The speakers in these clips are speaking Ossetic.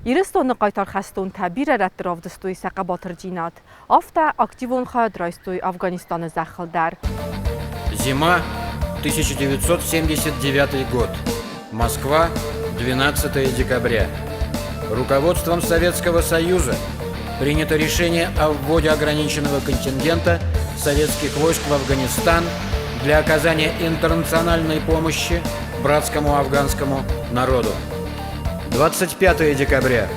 Ирыстоны хъайтар хӕстонтӕ бирӕ рӕтты равдыстой сӕ хъӕбатырдзинад. Афтӕ активон хайад райстой Афганистаны зӕххыл дӕр. Зима, 1979 год. Москва, 12 декабря. Руководством Советского Союза принято решение о вводе ограниченного контингента советских войск в Афганистан для оказания интернациональной помощи братскому афганскому народу. 25 декабря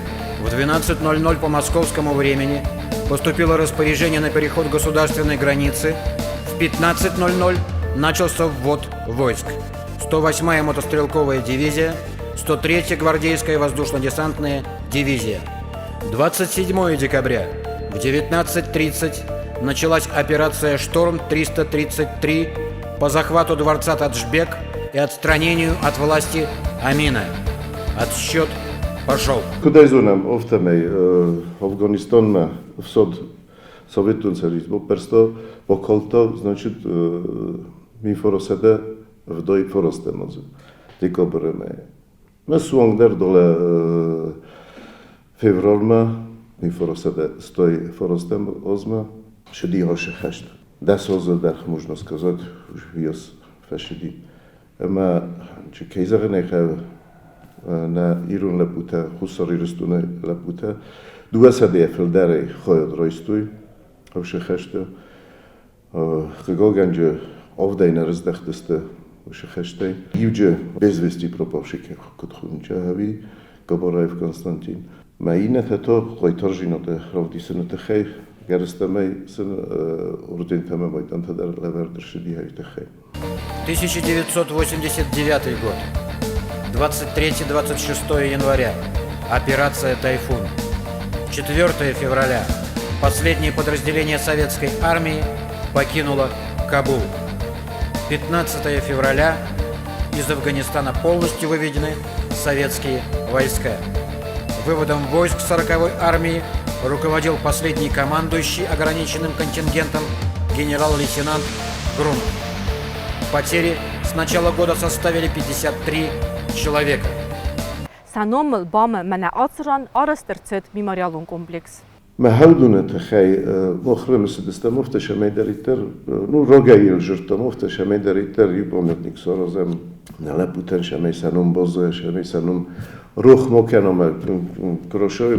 в 12:00 по московскому времени поступило распоряжение на переход государственной границы. В 15:00 начался ввод войск. 108-я мотострелковая дивизия, 103-я гвардейская воздушно-десантная дивизия. 27 декабря в 19:30 началась операция «Шторм-333» по захвату дворца Таджбек и отстранению от власти Амина. Отсчет пошел. Куыд ӕй зонӕм, афтӕмӕй Афганистанмӕ ӕфсад Советон Цӕдис баппӕрста, бакалдта, значит, 1979 азы декабры мӕйы. Мӕ суангдӕр долӕ февралмӕ 1989 азмӕ шыди ашы хӕст. 10 азы дӕргъы, можно сказать, уыйас фӕшыди. Ӕмӕ, кӕй зӕгъын ӕй хъӕуы, нӕ ирон лӕппутӕ, Хуссар Ирыстоны лӕппутӕ 200-йӕ фылдӕрӕй хайад райстой уыцы хӕсты. Хъыгагӕнджы авдӕй нӕ рыздӕхтысты уыцы хӕстӕй. Иуджы без вести пропавших куыд хуынча ӕви Габараев Константин. Мӕ иннӕтӕ та хъайтарзинады равдисыны тыххӕй гӕрзтӕмӕй сын ордентӕ ӕмӕ майдантӕ дӕр лӕвӕрд ӕрцыди уый тыххӕй. 1989 год. 23-26 января. Операция «Тайфун». 4 февраля. Последнее подразделение советской армии покинуло Кабул. 15 февраля из Афганистана полностью выведены советские войска. Выводом войск 40-й армии руководил последний командующий ограниченным контингентом генерал-лейтенант Грунов. Потери с начала года составили 53 человека. Сӕ номыл БАМ-ы мӕнӕ ацы ран арӕзт ӕрцыд мемориалон комплекс. Мӕ хӕудуны тыххӕй мах рымысыдыстӕм, афтӕ цӕмӕйдӕриддӕр, ну, рагӕй йыл зыдтам, афтӕ цӕмӕйдӕриддӕр иу памятник саразӕм нӕ лӕппутӕн, цӕмӕй сӕ ном баззайа, цӕмӕй сӕ ном рох ма кӕна. Крошойы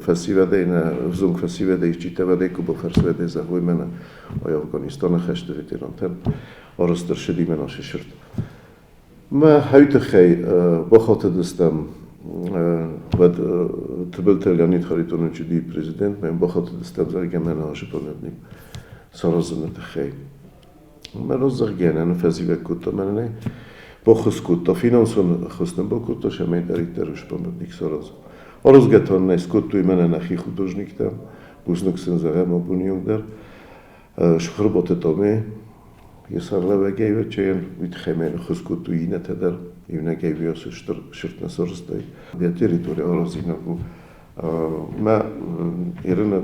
фӕсивӕдӕй, нӕ ӕвзонг фӕсивӕдӕй исчитӕ вӕдӕй ку бафӕрсвӕдӕй зӕгъуй мӕнӕ ай Афганистаны хӕсты ветерантӕн арӕзт ӕрцыди мӕнӕ сысырд. Мӕ хӕй тыххӕй бахатыдыстӕм уӕд Тыбылты Леонид Харитонович уыди президент, мӕ бахатыдыстӕм, зӕгъгӕ, мӕнӕ ашы памятник саразыны тыххӕй. Мӕ зӕгъгӕ, нӕ фӕзивӕг кодта мӕнӕ баххуыс кодта, финансон ӕххуыс нын бакодта, цӕмӕйдӕриддӕр ус памятник саразын. Аразгӕ та нӕ скодтой мӕнӕ нӕхи художниктӕ, бузныг сын зӕгъӕм абоны онг дӕр. Схырботы Томе йӕ сӕргълӕууӕгӕй уӕччайӕн уый тыххӕй мӕ ныххуыс кодтой иннӕтӕ дӕр, иунӕгӕй уыйас стыр сырд нӕ сарӕзтой. Йӕ территори аразинаг у. Мӕ Ирины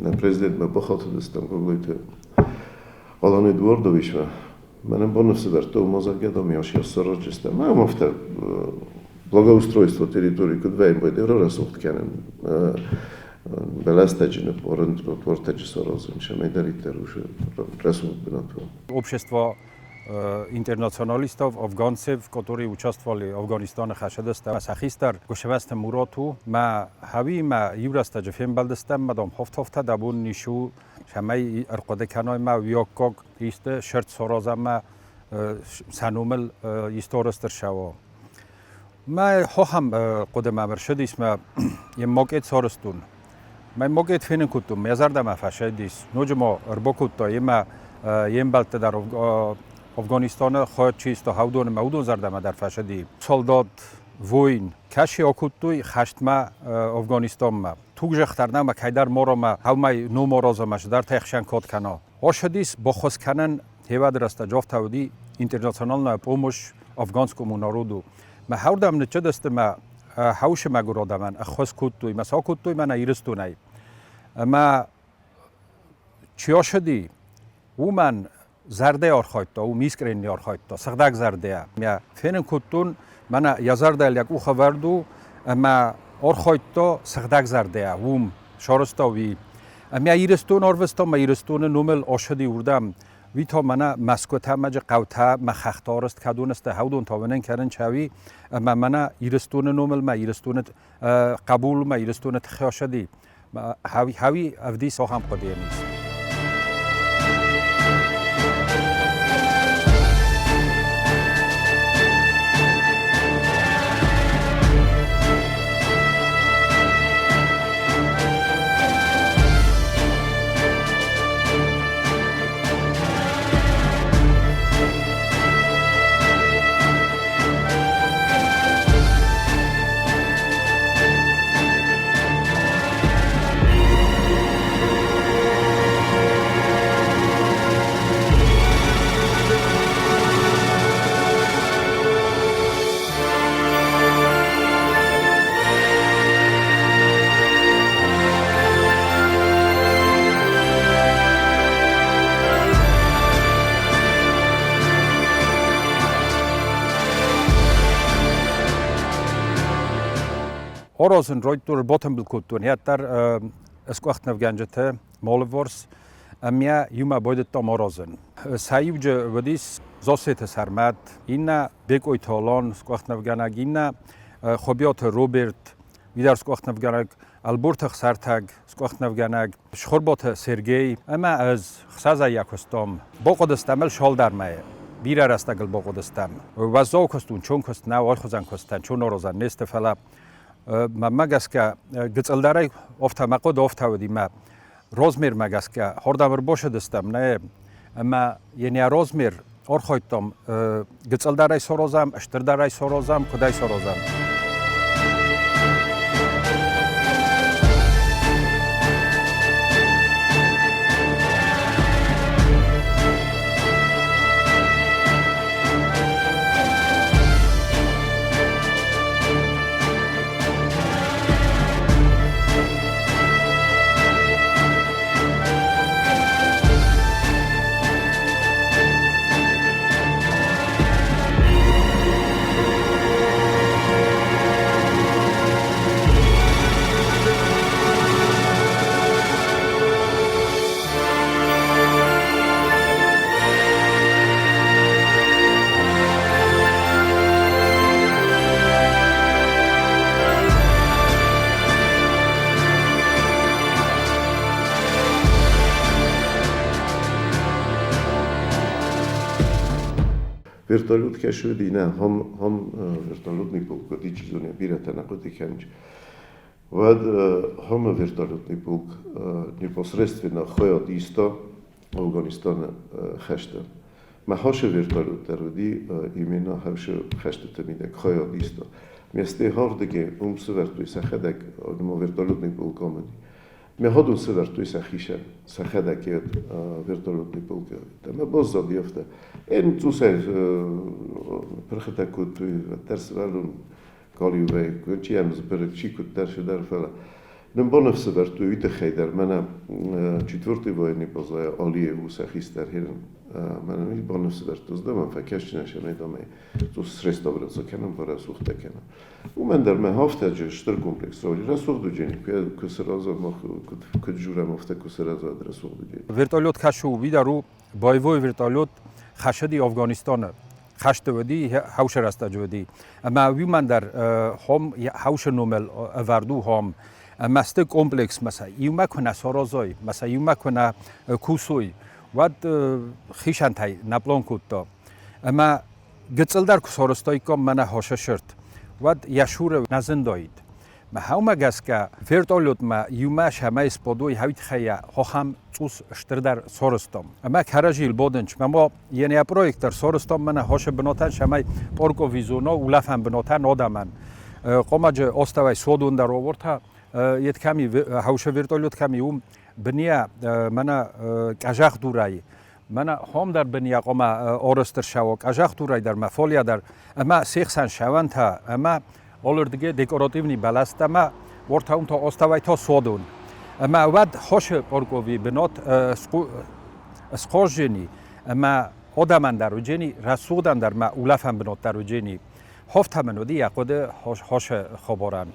нӕ президентмӕ бахатыдыстӕм Гаглойты Алан Эдуардовичмӕ. Мӕнӕн баныфс ӕвӕрдта, уымӕ зӕгъгӕ, дам, йӕ саразджыстӕм. Ӕмӕ афтӕ благоустройство территории куыд вӕййы, рарӕсугъд кӕнын бӕлӕстӕджы ныппарын, тротуартӕджы саразын, цӕмӕйдӕриддӕр уыцы рӕсугъд бынат уа. Общество интернационалистов, афганцев, которые участвовали в Афганистане хӕсыдысты сӕ хистӕр Гуысывӕсты Мурат у. Мӕ хӕуимӕ иу рӕстӕджы фембӕлдыстӕм, мӕ дам хофт-хофтӕ дӕ бон ницы у, цӕмӕй ӕрхъуыды кӕной мӕ уиаккаг исты сырд сараза мӕ сӕ номыл истори стырсӕуа. Мӕ хохӕм хъуыдымӕ ӕрцыдис мӕ йе макет сарӕзтон. Мӕ макет фенын кодтон, мӕ зӕрдӕмӕ фӕсайдис. Ноджы ма ӕрбакодта йемӕ йе мбӕлтты дӕр Афганистаны хайад чи иста, уыдоны мӕ уыдон зӕрдӕмӕ дӕр фӕсыди. Солдат, воин, кӕцы акодтой хӕстмӕ Афганистанмӕ. Тугзӕхтӕр нӕма кӕйдӕр моромӕ, хӕумӕй номоразӕмӕ цыдӕртӕ ӕхсӕн код кӕна. Ошадис баххуыс кӕнӕн хевӕды рӕстӕджы афтӕ уыди интернациональная помощь афганскому народу. Мӕ хӕрдӕм ныццыдысты мӕ хӕусы мӕгуыр адӕмӕн ӕххуыс кодтой, мӕ сӕ кодтой мӕнӕ Ирыстонӕй. Ӕмӕ чи ошыди, уымӕн зӕрдӕ архайдта, уым искренне архайдта, сыгъдӕг зӕрдӕйӕ. Мӕ фенын кодтон, мӕнӕ йӕ зӕрдӕйыл йӕ къух ӕвӕрд у, ӕмӕ Архайдта сыгъдӕгзӕрдӕйӕ уым, сарӕзта уый. Ӕмӕ Ирыстон арвыста мӕ Ирыстоны номыл ацыди уырдӕм. Уый та мӕнӕ Мӕскуытӕ мӕ хъӕутӕ мӕ хӕхтӕ арӕзт кӕдон сты, хӕудон та уынын кӕнын чӕуи. Ӕмӕ мӕнӕ Ирыстоны номыл мӕ Ирыстоны хъӕбул мӕ Ирыстоны тыххӕй ацыди. Хауи ӕвдис ахӕм хъуыдыйӕн ис. Аразын райдыдтой, ӕрбатымбыл кодтон. Хӕддӕр ӕскъуыхтнывгӕнджыты Молыворс ӕмӕ иумӕ байдыдтам аразын. Сӕ иуджы уыдис Зассеты Сӕрмӕт, иннӕ Бекъойты Алан, скъуыхтнывгӕнӕг, иннӕ Хуыбиаты Роберт, уый дӕр скъуыхтнывгӕнӕг, Ӕлборты Хсӕртӕг, скъуыхтнывгӕнӕг, Схуырботы Сергей ӕмӕ ӕз хсӕзӕй куыстам. Бахъуыдыстӕм ыл цалдӕр мӕйы. Бирӕ рӕстӕг ыл бахъуыдыстӕм. Уӕззау куыст у, чон куыст нӕу, ӕрхуызӕн куыстӕн, чон аразӕн не сты, фӕлӕ мӕнмӕ гӕсгӕ гыццылдӕрӕй офтӕ мӕ хъуыды офтӕ уыди мӕ розмермӕ гӕсгӕ хордӕм ӕрбосыдыстӕм, нӕ ӕмӕ йын йӕ розмер архайдтам гыццылдӕрӕй саразӕм, стырдӕрӕй саразӕм, куыдӕй саразӕм. Вертолет кӕсуди нӕ, хом хом вертолетный полк уыди, чи зоны, бирӕтӕ нӕ хъуыды кӕнынц. Уӕд хомы вертолетный полк непосредственно хайад иста Афганистаны хӕсты. Мӕ хӕсы вертолет дӕр уыди именно хӕсы хӕстыты мидӕг хайад иста. Местей хӕрдыге уым сывӕрдтой сӕхӕдӕг, нума вертолетный полком уыди. Ме ходун сывӕрдтой сӕхицӕн, сӕхӕдӕг вертолетный полкы. Ӕмӕ баззади афтӕ. Эн цъусӕй пырхытӕ кодтой, уӕддӕр сывӕллон галиувӕй, чи ӕм дзы чи куыддӕр цыдӕр, фӕлӕ нын баныфсӕвӕрдтой уый тыххӕй дӕр, мӕнӕ четвертый военный базӕйы Алиев у сӕ хистӕр херын, мӕнӕ уый баныфсӕвӕрдтой, здӕмӕн фӕкӕсджынӕн сӕ домӕй цъус реставраци кӕнӕм, рӕсугъдтӕ кӕнӕм. Уымӕн дӕр мӕ афтӕджы стыр комплекс рауади, рӕсугъд уыджени, куы сырӕза мах, куыд журӕм, афтӕ куы сырӕза рӕсугъд уыджени. Вертолет хӕссы уый дӕр у боевой вертолет хӕссыди Афганистаны. Хӕсты уыди, хӕусы рӕстӕджы уыди. Ӕмӕ уымӕн дӕр хом хӕусы номыл ӕвӕрд у хом. Ӕмӕ сты комплекс мӕ сӕ иумӕ куы нӕ саразой, мӕ сӕ иумӕ куы нӕ кусой, уӕд хицӕнтӕй нӕ план кодта. Ӕмӕ гыццылдӕр куы сарӕзтаиккам мӕнӕ хосӕсырд, уӕд йӕ суры нӕ зындаид. Мӕхӕумӕ гӕсгӕ вертолетмӕ иумӕ сӕмӕй сбадой хӕйтхӕйӕ хохӕм цъус стырдӕр сарӕзтам. Ӕмӕ кӕрӕдзийыл бадынч. Мӕ йӕ проект дӕр сарӕзтам мӕнӕ хосы бынатӕн сӕмӕй парковый зона улӕфӕн бынатӕн адӕмӕн. Къомаджы астӕуӕй суадон дӕр авӕрдта, ед кӕми хӕусы вертолет кӕми уым быния мӕнӕ къӕзӕхдурӕй мӕнӕ хом дӕр быния къома орыстыр шауо къӕзӕхдурӕй дӕр мӕ фолия дӕр ӕмӕ се хсӕн шӕуӕнтӕ ӕмӕ алырдыге декоративный бӕлӕстӕ ӕмӕ уортӕ та астӕуӕй та суадон. Ӕмӕ уӕд хосы парковый бынат схъозджени ӕмӕ адӕмӕн дӕр уыджени, рӕсугъдӕн дӕр мӕ улӕфӕн бынат дӕр уыджени. Хофтӕ мын уыди йӕ хъуыды хосы хабарӕн.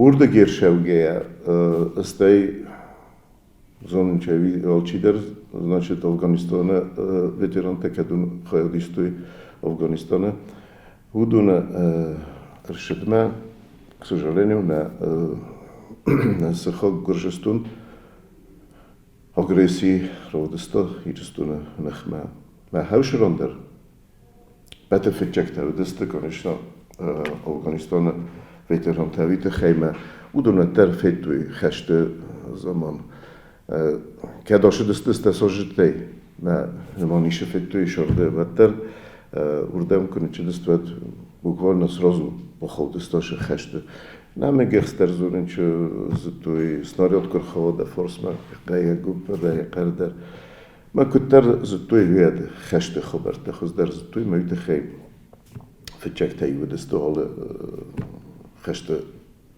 Уырдыг ӕрцӕугӕйӕ, стӕй зонын алчидӕр, значит, Афганистаны ветерантӕ кӕд хайад истой Афганистаны, уыдоны ӕрсыдмӕ, к сожалению, нӕ сыхаг Гуырдзыстон агресси равдыста Ирыстоны ныхмӕ. Мӕ хӕвсырон дӕр Бӕты фыццӕгтӕ уыдысты, конечно, Афганистаны ветерантӕ уый тыххӕй мӕ уыдон дӕр федтой хӕсты заман. Кӕд ацыдысты сӕ мӕ ныман федтой сӕрды, уӕддӕр уырдӕм куы ныццыдысты, уӕд буквально сразу бахаудысты хӕсты. Нӕ гӕхстӕр дзурын зыдтой, снаряд куы рхауа форсмӕ, хъӕйӕ гуыпп дӕр, хъӕр дӕр. Мӕ куыддӕр зыдтой уӕд хӕсты хабӕрттӕ, хуыздӕр зыдтой, мӕ уый тыххӕй фыццӕгтӕ уыдысты алы хӕсты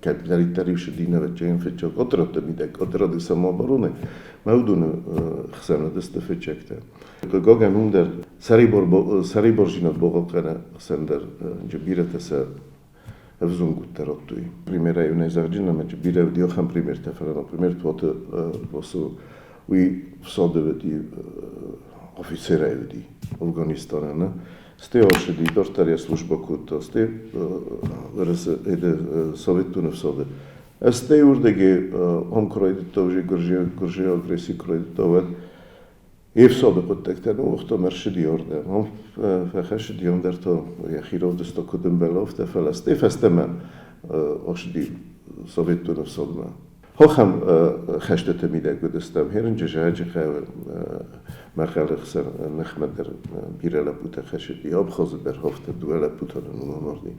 кӕддӕриддӕр-иу сыди нӕвӕччӕйӕн фыццаг отрядты мидӕг, отряды самообороны, мӕ уыдоны хсӕн уыдысты фыццӕгтӕ. Хъыгагӕн, уым дӕр сӕрибардзинад бахъахъхъӕны хсӕн дӕр бирӕтӕ сӕ ӕвзонг удтӕ радтой. Примерӕй нӕ зӕгъджын ӕмӕ бирӕ уыди ахӕм примертӕ, фӕлӕ, например, Туаты Васо, уый фсады уыди, офицерӕй уыди Афганистаны. Стӕй ацыди, дарддӕр йӕ службӕ кодта, стӕй Советтон ӕфсады. Стӕй уырдыгӕй ам куы райдыдта уже гуырдзиаг агресси куы райдыдта, уӕд йе фсады хъуыддӕгтӕ ныууагъта, ӕрцыди ардӕм. Ам фӕхӕссыди, ам дӕр та йӕхи равдыста, куыд ӕмбӕлы, афтӕ, фӕлӕ стӕй фӕстӕмӕ ацыди Советтон ӕфсадмӕ. Ахӕм хӕстыты мидӕг уыдыстӕм Херынджы, Зӕджыхъӕуы, Мӕхъӕлы ныхмӕ дӕр бирӕ лӕппутӕ хӕцыди, Абхазы дӕр афтӕ дыууӕ лӕппутӕ нын амарди.